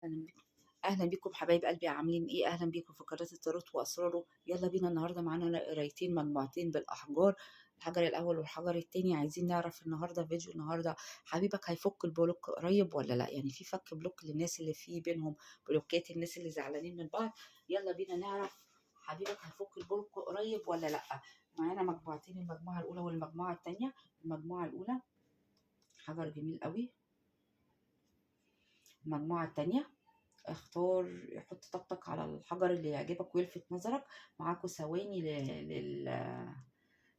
أهلا بيكم، أهلا بيكم حبايب قلبي، عاملين إيه؟ أهلا بيكم في قناة التاروت وأسراره. يلا بينا النهاردة معانا قرايتين مجموعتين بالأحجار، الحجر الأول والحجر التاني. عايزين نعرف النهاردة فيديو النهاردة حبيبك هيفك ال block قريب ولا لأ؟ يعني في فك block للناس اللي في بينهم بلوكات، الناس اللي زعلانين من بعض. يلا بينا نعرف حبيبك هيفك ال block قريب ولا لأ. معانا مجموعتين، المجموعة الأولى والمجموعة التانية. المجموعة الأولى حجر جميل قوي، المجموعة التانية اختار، حط طاقتك على الحجر اللي يعجبك ويلفت نظرك. معاكوا ثواني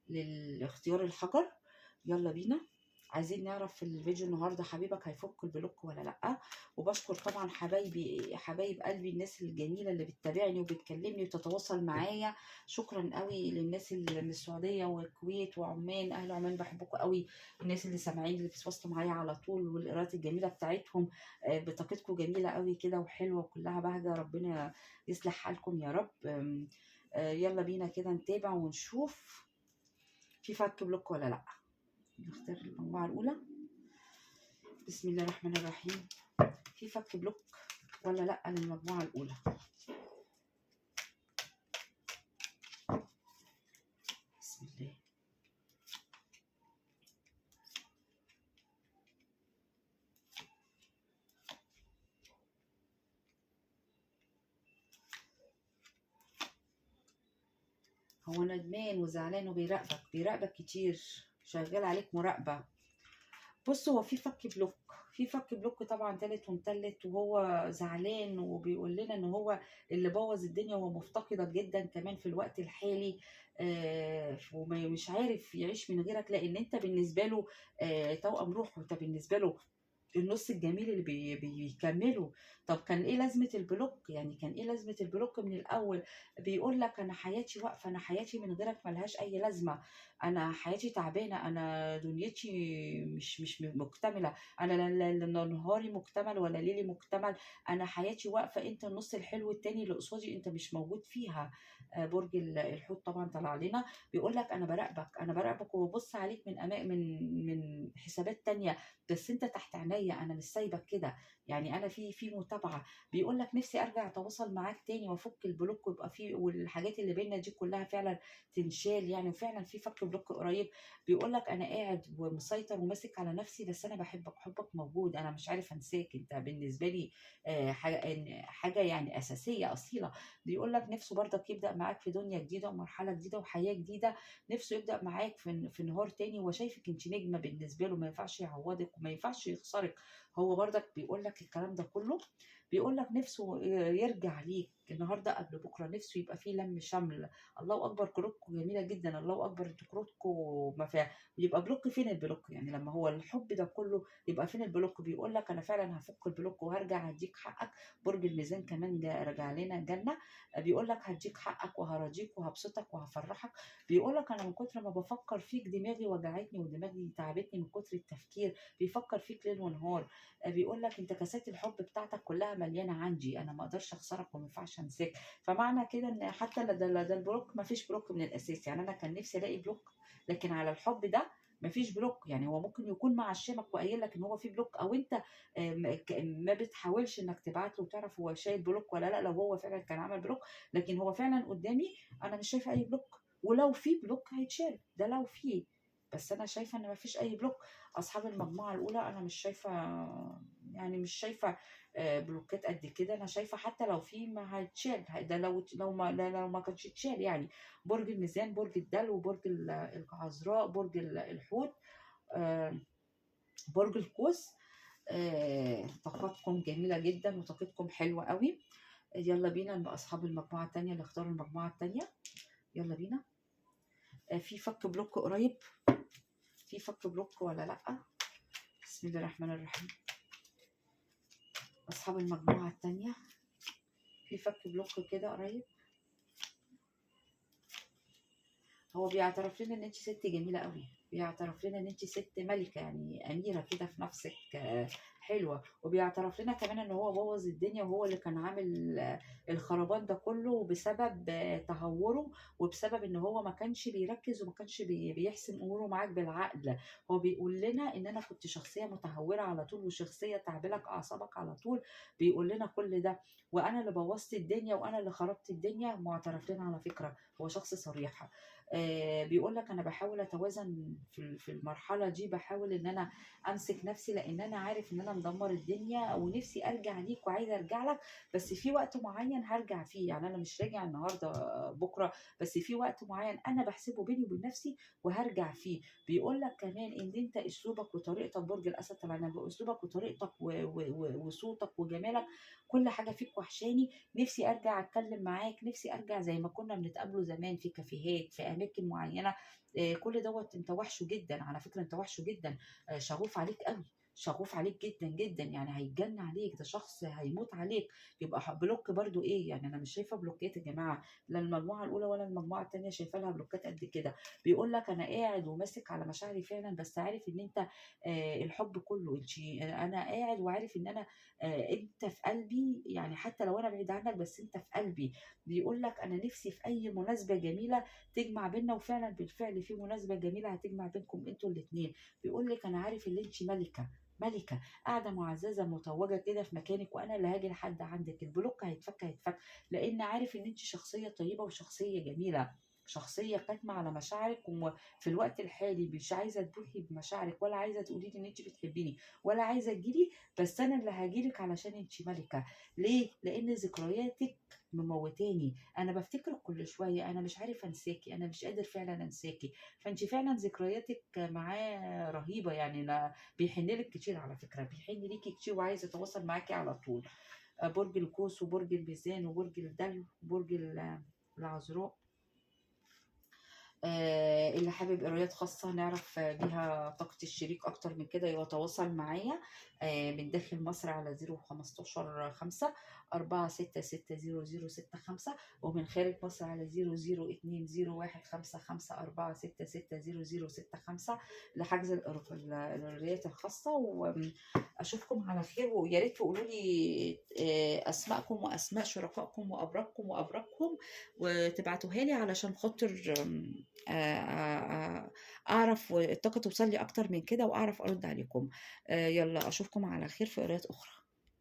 للاختيار الحجر. يلا بينا، عايزين نعرف في الفيديو النهارده حبيبك هيفك ال block ولا لا. وبشكر طبعا حبايبي، حبايب قلبي، الناس الجميلة اللي بتتابعني وبتكلمني وتتواصل معايا. شكرا قوي للناس اللي من السعودية والكويت وعمان، اهل عمان بحبكم قوي. الناس اللي سامعين اللي بتتواصلوا معايا على طول والقراءات الجميلة بتاعتهم، بطاقتكم جميلة قوي كده وحلوه وكلها بهجة. ربنا يصلح حالكم يا رب. يلا بينا كده نتابع ونشوف في فك block ولا لا. نختار المجموعة الأولى. بسم الله الرحمن الرحيم. في فك block ولا لأ للمجموعة الأولى؟ بسم الله. هو ندمان وزعلان وبيراقبك، بيراقبك كتير، شغال عليك مراقبة. بص، هو في فك block، في فك block طبعا تالت ومتلت، وهو زعلان وبيقول لنا ان هو اللي بوظ الدنيا، وهو مفتقدك جدا كمان في الوقت الحالي، ومش عارف يعيش من غيرك، لان انت بالنسبة له توأم روحه، انت بالنسبة له النص الجميل اللي بيكمله. طب كان ايه لازمة ال block؟ يعني كان ايه لازمة ال block من الاول؟ بيقول لك انا حياتي واقفة، انا حياتي من غيرك ملهاش اي لازمة، انا حياتي تعبانة، انا دنيتي مش مكتملة، انا لا نهاري مكتمل ولا ليلي مكتمل، انا حياتي واقفة، انت النص الحلو التاني اللي قصادي انت مش موجود فيها. برج الحوت طبعا طلع لنا بيقول لك انا براقبك، انا براقبك وببص عليك من أمام، من حسابات تانية، بس انت تحت عينيا، انا مش سايبك كده، يعني انا في متابعه. بيقول لك نفسي ارجع اتواصل معاك تاني وافك ال block ويبقى في، والحاجات اللي بينا دي كلها فعلا تنشال يعني، وفعلا في فك block قريب. بيقول لك انا قاعد ومسيطر وماسك على نفسي، بس انا بحبك، حبك موجود، انا مش عارف انساك، انت بالنسبة لي حاجة يعني اساسية اصيلة. بيقول لك نفسه برضك يبدا معاك في دنيا جديدة ومرحلة جديدة وحياه جديدة، نفسه يبدا معاك في نهار تاني، وشايفك انت نجمه بالنسبة له، ما ينفعش يعوضك وما ينفعش يخسرك. هو برضك بيقول لك الكلام ده كله، بيقول لك نفسه يرجع ليك النهارده قبل بكره، نفسه يبقى فيه لم شمل. الله اكبر، كروتكم جميلة جدا، الله اكبر، انتوا كروتكم ما فيها يبقى block. فين ال block؟ يعني لما هو الحب ده كله يبقى فين ال block؟ بيقول لك انا فعلا هفك ال block وهرجع هديك حقك. برج الميزان كمان رجع لنا جنة، بيقول لك هديك حقك وهراضيك وهبسطك وهفرحك. بيقول لك انا من كتر ما بفكر فيك دماغي وجعتني ودماغي تعبتني من كتر التفكير، بيفكر فيك ليل ونهار. بيقول لك انت كاسات الحب بتاعتك كلها مليانة عندي، انا ما اقدرش اخسرك وما ينفعش انساك. فمعنى كده ان حتى ده ال block ما فيش block من الاساس، يعني انا كان نفسي الاقي block، لكن على الحب ده ما فيش block. يعني هو ممكن يكون معشمك وقايل لك ان هو في block، او انت ما بتحاولش انك تبعت له وتعرف هو شايل block ولا لا، لو هو فعلا كان عمل block، لكن هو فعلا قدامي انا مش شايفه اي block، ولو في block هيتشال، ده لو في، بس انا شايفه ان ما فيش اي block. اصحاب المجموعة الاولى انا مش شايفه، يعني مش شايفه بلوكات قد كده، انا شايفه حتى لو في ما هيتشال، ده لو ما كانش اتشال. يعني برج الميزان، برج الدلو، برج العذراء، برج الحوت، برج القوس، طاقتكم جميلة جدا وطاقتكم حلوة قوي. يلا بينا اصحاب المجموعة الثانية اللي اختاروا المجموعة الثانية، يلا بينا. في فك block قريب، في فك block ولا لأ؟ بسم الله الرحمن الرحيم. أصحاب المجموعة التانية في فك block كده قريب. هو بيعترف لنا إن أنت ست جميلة قوي، بيعترف لنا إن أنت ست ملكة، يعني أميرة كده في نفسك، حلوة. وبيعترف لنا كمان ان هو بوظ الدنيا، وهو اللي كان عامل الخربان ده كله بسبب تهوره، وبسبب ان هو ما كانش بيركز وما كانش بيحسم اموره معاك بالعقل. هو بيقول لنا ان انا كنت شخصية متهوره على طول، وشخصية تعبلك اعصابك على طول، بيقول لنا كل ده، وانا اللي بوظت الدنيا وانا اللي خربت الدنيا. معترف لنا على فكرة، هو شخص صريح. بيقول لك انا بحاول اتوازن في المرحلة دي، بحاول ان انا امسك نفسي، لان انا عارف ان انا مدمر الدنيا، ونفسي ارجع ليك وعايزه ارجع لك، بس في وقت معين هرجع فيه. يعني انا مش راجع النهارده بكره، بس في وقت معين انا بحسبه بيني وبين نفسي وهرجع فيه. بيقول لك كمان ان انت اسلوبك وطريقتك، برج الاسد طبعا، اسلوبك وطريقتك وصوتك وجمالك، كل حاجة فيك وحشاني، نفسي ارجع اتكلم معاك، نفسي ارجع زي ما كنا بنتقابله زمان في كافيهات، في اماكن معينة. كل دوت انت وحشة جدا على فكرة، انت وحشة جدا، شغوف عليك قوي، شغوف عليك جدا جدا، يعني هيتجن عليك، ده شخص هيموت عليك. يبقى block برضو ايه، يعني انا مش شايفه بلوكات يا جماعة، لا المجموعة الاولى ولا المجموعة الثانية شايفه لها بلوكات قد كده. بيقول لك انا قاعد وماسك على مشاعري فعلا، بس عارف ان انت الحب كله، انت انا قاعد وعارف ان انا انت في قلبي، يعني حتى لو انا بعيد عنك بس انت في قلبي. بيقول لك انا نفسي في اي مناسبة جميلة تجمع بينا، وفعلا بالفعل في مناسبة جميلة هتجمع بينكم انتوا الاثنين. بيقول لك انا عارف ان انت ملكه، ملكة قاعدة معززة متوجة كده في مكانك، وأنا اللي هاجي لحد عندك. ال block هيتفك هيتفك، لأن عارف إن أنت شخصية طيبة وشخصية جميلة، شخصية كاتمة على مشاعرك، وفي الوقت الحالي مش عايزة تبوحي بمشاعرك، ولا عايزة تقولي لي إن أنت بتحبيني، ولا عايزة تجيلي، بس أنا اللي هاجيلك علشان أنت ملكة. ليه؟ لأن ذكرياتك مموتاني، أنا بفتكرك كل شوية، أنا مش عارف أنساكي، أنا مش قادر فعلا أنساكي. فأنت فعلا ذكرياتك معاه رهيبة، يعني بيحن لك كتير على فكرة، بيحن ليكي كتير وعايز يتواصل معاكي على طول. برج القوس وبرج الميزان وبرج الدلو وبرج العذراء. اللي حابب قرايات خاصة نعرف بيها طاقة الشريك أكتر من كده يتواصل معايا من داخل مصر على 015 5 4 6 6 0 0 6 5، ومن خارج مصر على 0 0 2 0 1 5 5 4 6 6 0 0 6 5 لحجز القرايات الخاصة. وأشوفكم على خير، ويا ريت تقولوا لي أسماءكم وأسماء شركائكم وأبراجكم وأبراجكم وتبعتوها لي علشان خاطر أعرف الطاقة توصل لي أكتر من كده وأعرف أرد عليكم. يلا أشوفكم على خير في قرايات أخرى.